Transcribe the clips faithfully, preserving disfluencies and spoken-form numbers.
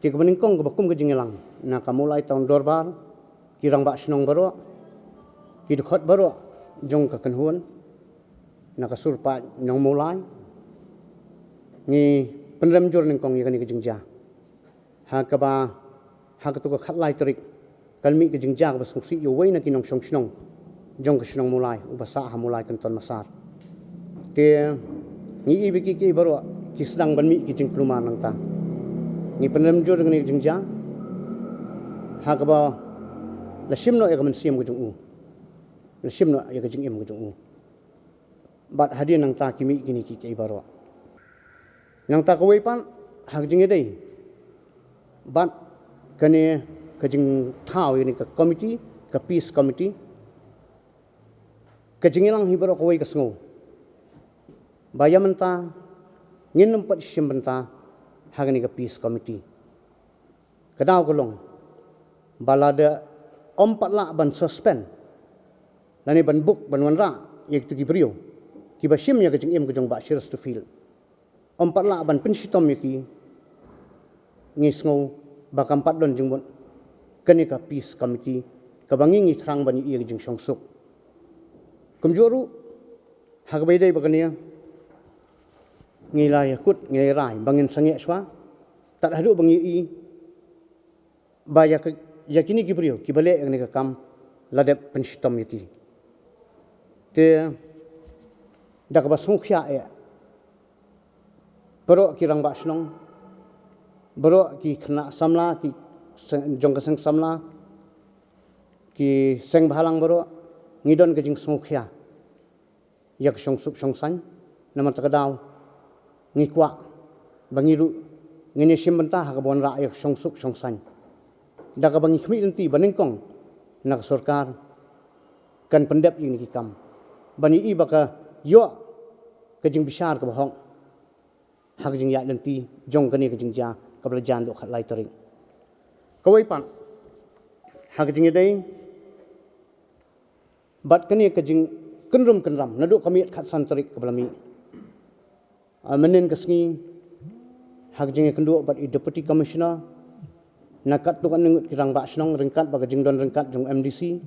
Te kaba nyngkong kaba kum ka jingïalang na ka Mawlai Town Dorbar, ki rangbah shnong baroh, ki dkhot baroh jong ka kynhun, na ka sur paid Nongmawlai, ngi pynrem jur nyngkong ïa kane ka jingjia. Ha kaba, ha katu ka khatlai tarik, kan mih ka jingjia kaba sngewsih ïa uwei na ki nongshong shnong jong ka shnong Mawlai, uba sah ha Mawlai Kynton Massar. Te ngi i ba ki, ki baroh ki sdang ban mih ki jingkulmar nangta. Ngi pynrem jur kane ka jingjia, ha kaba la shim noh ïa ka mynsiem ka jong u, la shim noh ïa ka jingim ka jong u. Bad hadien nangta ki mih kine ki, ki baroh. Nangta kawei pat, ha ka jingïadei bad kane ka jingthaw ïa kane ka committee, ka peace committee, ka jingïalang hi baroh kawei ka sngew ba ïa mynta ngin ym pat shim bynta ha kane ka peace committee. Ka daw ka long ba lada ym pat lah ban suspend lane ban buk ban wanrah ïa kitu ki briew kiba shim ïa ka jingim ka jong Bah Shirastufil, ym pat lah ban pynshitom ïa ki, ngi sngew ba kam pat don jingmut kane ka peace committee kaba ngi, ngi thrang ban ïohi ïa ka jingshongsuk. Kumjuh ruh, ha kaba ïadei bad kane, ngi la ïakut, ngi la rai ba ngin sangeh shwa tad haduh ba ngi ïohi ba ïa ka, ïa kine ki briew kiba leh ïa kane ka kam la dep pynshitom ïa ki. Te da kaba sngewkhia eh, baroh ki rangbah shnong, baroh ki khynnah samla, ki seng, jong ka seng samla, ki seng bhalang baroh, ngi don ka jingsngewkhia ïa ka shongsuk shongsaiñ. Namar kata ka daw ngi kwah ba ngi ruh ngin ïa shim bynta ha kaba wanrah ïa ka shongsuk shongsaiñ, da kaba ngi khmih lynti ba nyngkong na ka sorkar kan pyndep ïa kine ki kam, ban ïohi ba ka ïoh ka jingbishar kaba hok ha ka jingïaid lynti jong kane ka jingjia kaba la jan duh khatlai tarik. Kawei pat, ha ka jingïadei bad kane ka jingkynrum kynram naduh ka miet khatsan tarik kaba la mih. Ah, mynnin ka sngi, ha ka jingïakynduh bad i Deputy Commissioner, na katto katne ngut ki rangbah shnong ryngkat bad ka jingdon ryngkat jong M D C,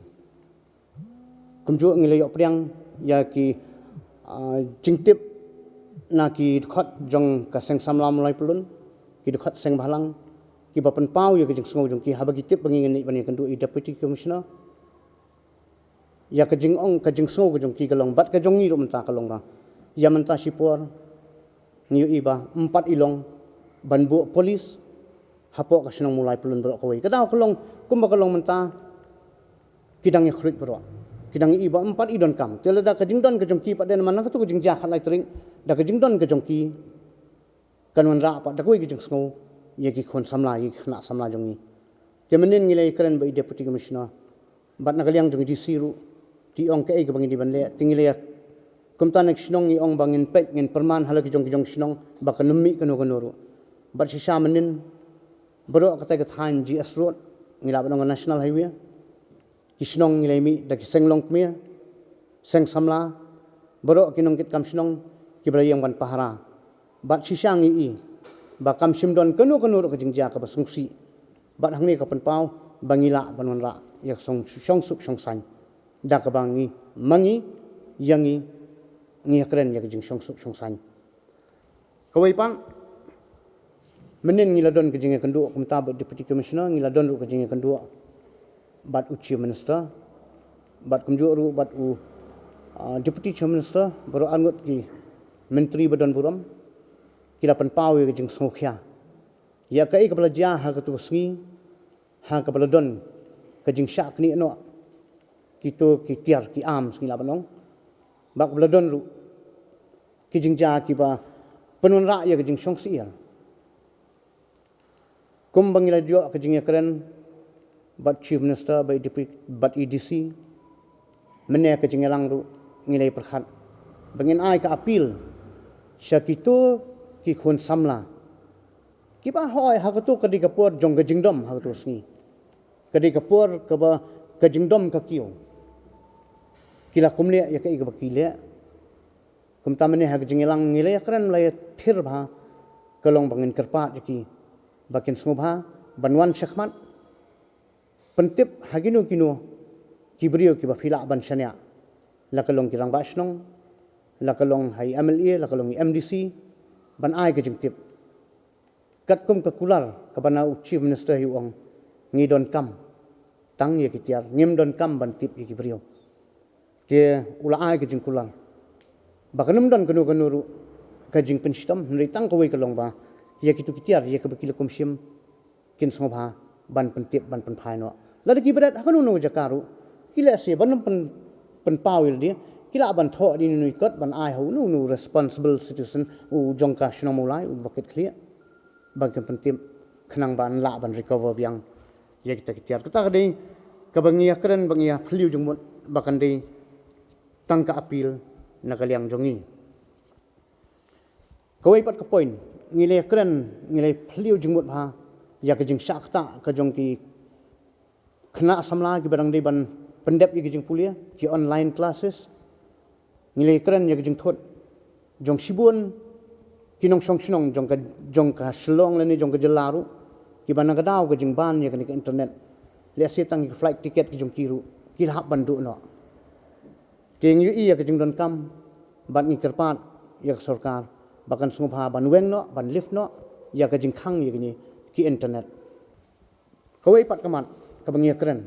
kumjuh ngi la ïoh pdiang ïa ki, ah, jingtip na ki dkhot jong ka seng samla Mawlai Pyllun, ki dkhot seng bhalang, kiba pynpaw ïa ka jingsngew jong ki haba ki tip ba ngi ngin leit ban ïakynduh i Deputy Commissioner. Ïa ka jingong, ka jingsngew ka jong ki ka long, bad ka jong ngi ruh mynta ka long ba ïa mynta shipor ngi ïohi ba ym pat i long ban buh police hapoh ka shnong Mawlai Pyllun baroh kawei. Ka daw ka long kumba ka long mynta, ki dang ïakhluit baroh, ki dang ïohi ba ym pat i donkam. Te lada ka jingdon ka jong ki pat, dei namar na katu ka jingjia khatlai tarik, da ka jingdon ka jong ki kan wanrah pat da kawei ka jingsngew ïa ki khun samla, ïa ki khynnah samla jong ngi. Te mynnin ngi la ïakren bad i Deputy Commissioner bad na ka liang jong i D C ruh, te i ong kaei kaba ngi dei ban leh. Te ngi la ïa, kumta na ka shnong ngi ong ba ngin peit, ngin pyrman ha la ki jong ki jong shnong ba kan ym mih kano kano ruh. Bad shisha mynnin baroh katei ka thaiñ G S Road, ngi lah ban ong ka National Highway, ki shnong ngi la ïa mih da ki seng longkmie, seng samla, baroh ki nongkitkam shnong kiba la ïeng ban pahara. Bad shisha ngi i ba kam shym don kano kano ruh ka jingjia kaba sngewsih. Bad hangne ka pynpaw ba ngi lah ban wanrah ïa ka shong, shongsuk shongsaiñ da kaba ngi, ma ngi, ïa ngi, ngi ïakren ïa ka jingshongsuk shongsaiñ. Kawei pat, mynnin ngi la don ka jingïakynduh kumta bad Deputy Commissioner, ngi la don ruh ka jingïakynduh bad u Chief Minister, bad kumjuh ruh bad u, ah, Deputy Chief Minister, baroh arngut ki myntri ba don burom, ki la pynpaw ïa ka jingsngewkhia ïa kaei kaba la jia ha katu ka sngi, ha kaba la don ka jingshah knieh noh kito ki tiar, ki arms ngi lah ban ong, bad kaba la don ruh ki jingjia kiba pynwanrah ïa ka jingshongsyier. Kumba ngi la ïoh ka jingïakren bad Chief Minister, bad i Deputy, bad i D C, mynne ka jingïalang ruh ngi la ïa pyrkhat ba ngin ai ka appeal sha kito ki khun samla kiba hoi, ha katu ka dei ka por jong ka jingdom, ha katu ka sngi ka dei ka por kaba ka jingdom ka kiew, ki la kum leh ïa kaei kaba ki leh. Kumta mynne ha ka jingïalang ngi la ïakren, la ïathir bha, ka long ba ngin kyrpad ïa ki ba kin sngewbha ban wan shakhmat pyntip ha kino kino ki briew kiba phi lah ban shaniah, la ka long ki rangbah shnong, la ka long ha i M L A, la ka long i M D C, ban ai ka jingtip. Katkum ka kular kaba na u Chief Minister hi u ong, ngi donkam tang ïa ki tiar, ngim donkam ban tip ïa ki briew. Te u la ai ka jingkular ba kan ym don kano kano ruh ka jingpynshitom, hynrei tang kawei ka long ba ïa kitu ki tiar ïa kaba ki la kum shim kin sngewbha ban pyntip, ban pynphai noh. Lada ki bret ha kano kano jaka ruh, ki lehse ban ym pyn, pynpaw ïa lade, ki lah ban thoh da uno uno i kot ban ai ha uno uno u responsible citizen u jong ka shnong Mawlai, uba kit khlieh, ba kin pyntip khnang ban lah ban recover biang ïa kita ki tiar. Kata ka dei kaba ngi ïakren, ba ngi ïa phylliew jingmut, ba kan dei tang ka appeal na ka liang jong ngi. Kawei pat ka point, ngi la ïakren, ngi la phylliew jingmut bha ïa ka jingshah ktah ka jong ki khynnah samla kiba dang dei ban pyndep ïa ka jingpule, ki online classes. Ngi la ïakren ïa ka jingthut jong shibun ki nongshong shnong jong ka, jong ka Shillong lane jong ka jylla ruh, kiba na ka daw ka jingban ïa kane ka internet, lehse tang ïa ka flight ticket ka jong ki ruh ki la hap ban duh noh. Te ngi ïohi ïa ka jingdonkam, bad ngi kyrpad ïa ka sorkar ba kan sngewbha ban weng noh, ban lift noh ïa ka jingkhang ïa kine ki internet. Kawei pat ka mat kaba ngi ïakren,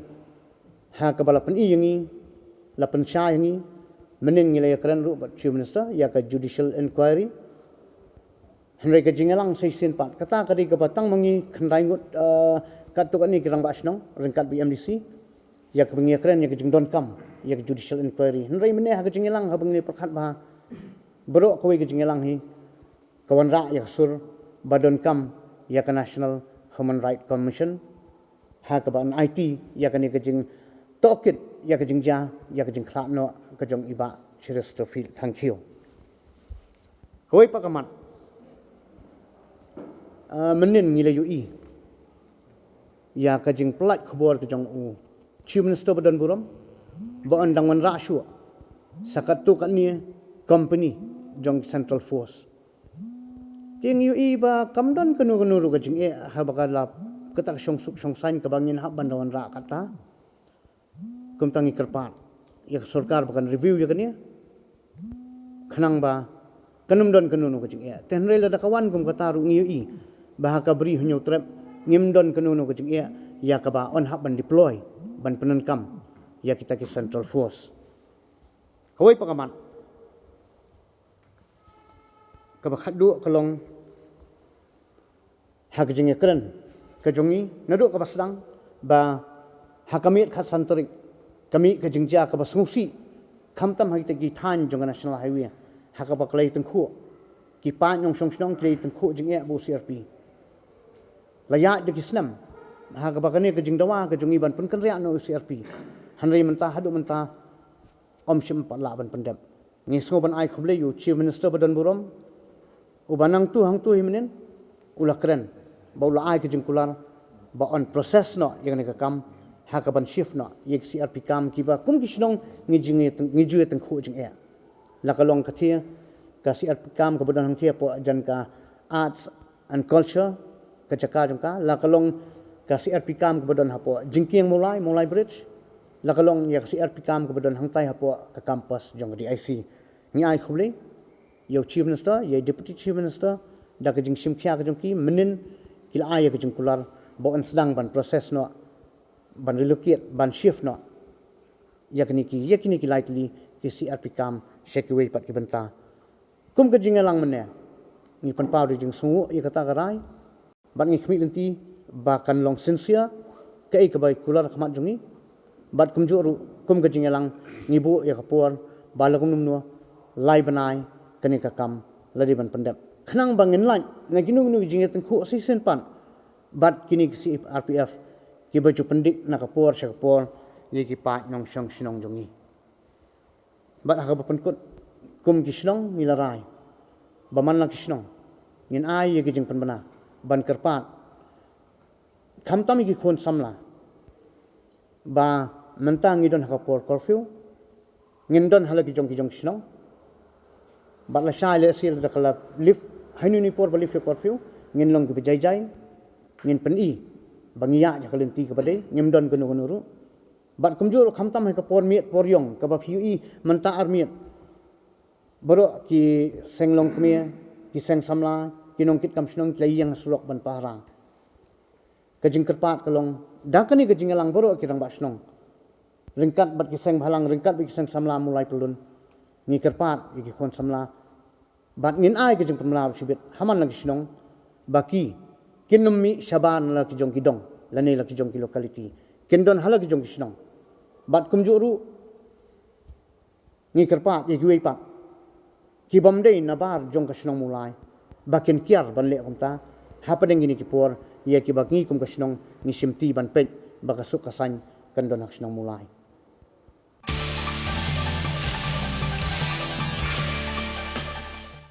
ha kaba la pyni ïa ngi, la pynshai ïa ngi, mynnin ngi la ïakren ruh bad Chief Minister ïa ka judicial inquiry. Hynrei ka jingïalang sa shisien pat, kata ka dei kaba tang ma ngi khyndai ngut, eh, katto katne ki rangbah shnong ryngkat bad i M D C, ïa kaba ngi ïakren ïa ka jingdonkam ïa ka judicial inquiry. Hynrei mynne ha ka jingïalang, haba ngi pyrkhat bha, baroh kawei ka jingïalang hi ka wanrah ïa ka sur ba donkam ïa ka National Human Rights Commission, ha kaba yn aiti ïa kane ka jingtohkit ïa ka jingjia, ïa ka jingkhlad noh ka jong i Bah Cheristerfield Thangkhiew. Kawei pat ka mat, ah, mynnin ngi la ïohi ïa ka jingpyllait khubor ka jong u Chief Minister ba don burom, ba yn dang wanrah shuh sa katto katne company jong Central Force. Te ngi ïohi ba kam don kano kano ruh ka jingeh, haba ka la kata ka shongsuk shongsaiñ kaba ngin hap ban da wanrah kata. Kumta ngi kyrpad ïa ka sorkar ba kan review ïa kane, khnang ba kan ym don kano kano ka jingeh. Te hynrei lada ka wan kum kata ruh, ngi ïohi ba ha ka Bri Hynñiewtrep ngim don kano kano ka jingeh ïa kaba yn hap ban deploy, ban pyndonkam ïa kita ki Central Force. Kawei pat ka mat kaba khatduh ka long ha ka jingïakren ka jong ngi, naduh kaba sdang, ba ha ka miet khatsan tarik ka mih ka jingjia kaba sngewsih, khamtam ha kita ki thaiñ jong ka National Highway, ha kaba ki la ïatyngkhuh, ki paid nongshong shnong ki la ïatyngkhuh jingeh bad u C R P. La ïaid da ki snem ha kaba kane ka jingdawa ka jong ngi ban pynkynriah noh u C R P, hynrei mynta, haduh mynta, ym shym pat lah ban pyndep. Ngi sngew ban ai khublei ïa u Chief Minister ba don burom, uba nangtu hangtu hi mynnin u la kren bad u la ai ka jingkular ba yn process noh ïa kane ka kam, ha kaban shift noh ïa ki C R P camp kiba kum ki shnong ngi ju ïa tyng, ngi ju ïatyngkhuh jingeh. La ka long ka thie ka C R P camp kaba don hangthie hapoh jan ka Arts and Culture, ka jaka jong ka, la ka long ka C R P camp kaba don hapoh jingkieng Mawlai, Mawlai Bridge, la ka long ïa ka C R P camp kaba don hangtai hapoh ka campus jong ka D I C. Ngi ai khublei ïa u Chief Minister, ïa u Deputy Chief Minister, da ka jingshim khia ka jong ki, mynnin ki la ai ïa ka jingkular ba yn sdang ban process noh, ban relocate, ban shift noh ïa kine ki, ïa kine ki lai tylli ki C R P camp sha kiwei pat ki bynta. Kum ka jingïalang mynne, ngi pynpaw da jingsngewnguh ïa kata ka rai, bad ngi khmih lynti ba kan long sincere kaei kaba kular ha khmat jong ngi. Bad kumjuh ruh, kum ka jingïalang, ngi buh ïa ka por ba la kumno kumno, lai bnai kane ka kam la dei ban pyndep, khnang ba ngin lait na kino kino ki jingïatyngkhuh shisien pat bad kine ki C R P F kiba ju pyndik na ka por sha ka por ïa ki paid nongshong shnong jong ngi. Bad ha kaba pynkut, kum ki shnong ngi la rai ba man la ki shnong ngin ai ïa ki jingpynbna ban kyrpad, khamtam ïa ki khun samla, ba mynta ngi don ha ka por curfew, ngin don ha la ki jong ki jong ki shnong, bad lashai lehse lada ka la lift, ha ine i por ba lift ïa ka curfew, ngin long kiba jai jai. Ngin pyni ba ngi ïaid ha ka lynti kaba dei, ngim don kano kano ruh. Bad kumjuh ruh khamtam ha ka por miet por ïong kaba phi ïohi mynta ar miet, baroh ki seng longkmie, ki seng samla, ki nongkitkam shnong ki la ïeng ha surok ban pahara. Ka jingkyrpad ka long da kane ka jingïalang baroh ki rangbah shnong, ryngkat bad ki seng bhalang, ryngkat bad ki seng samla Mawlai Pyllun. Ngi kyrpad ïa ki khun samla bad ngin ai ka jingpynmlaw shibit ha man la ki shnong ba ki kin ym mih shabar na la ki jong ki dong lane la ki jong ki locality, kin don ha la ki jong ki shnong. Bad kumjuh ruh ngi kyrpad ïa kiwei pat ki bym dei na bar jong ka shnong Mawlai ba kin kiar ban leh kumta hapdeng kine ki por, ïa kiba ngi kum ka shnong ngi shimti ban peit ba ka suk ka saiñ kan don ha ka shnong Mawlai.